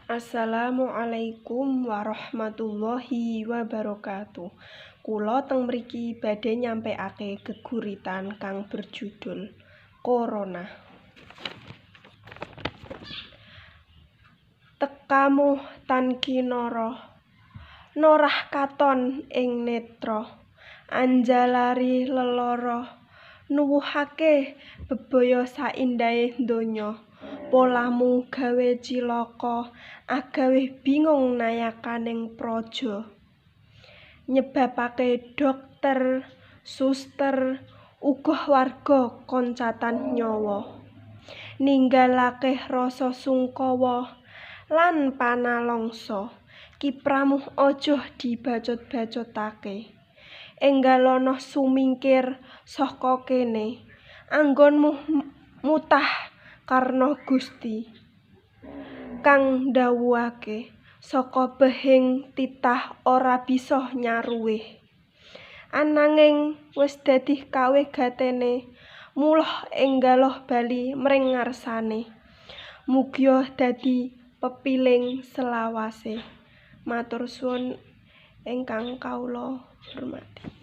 Assalamualaikum warahmatullahi wabarakatuh. Kula teng mriki badhe nyampekake geguritan kang berjudul Corona. Tekamu tan kinara, norah katon ing netra, anjalari lelara, nuwuhake bebaya saindahe donya. Polamu gawe cilaka, agawe bingung nayakaning praja. Nyebabake dokter, suster, uga warga koncatan nyawa. Ninggalake rasa sungkawa lan panalongsa, kipramu aja dibacut-bacutake. Enggalana sumingkir saka kene, anggonmu mutah karna Gusti kang ndhawuhake saka behing titah ora bisa nyaruwih. Ananging wis dadi kawigatene, mula enggaloh bali mring ngarsane. Mugia dadi pepiling selawase. Matur suwun ingkang kawula hormati.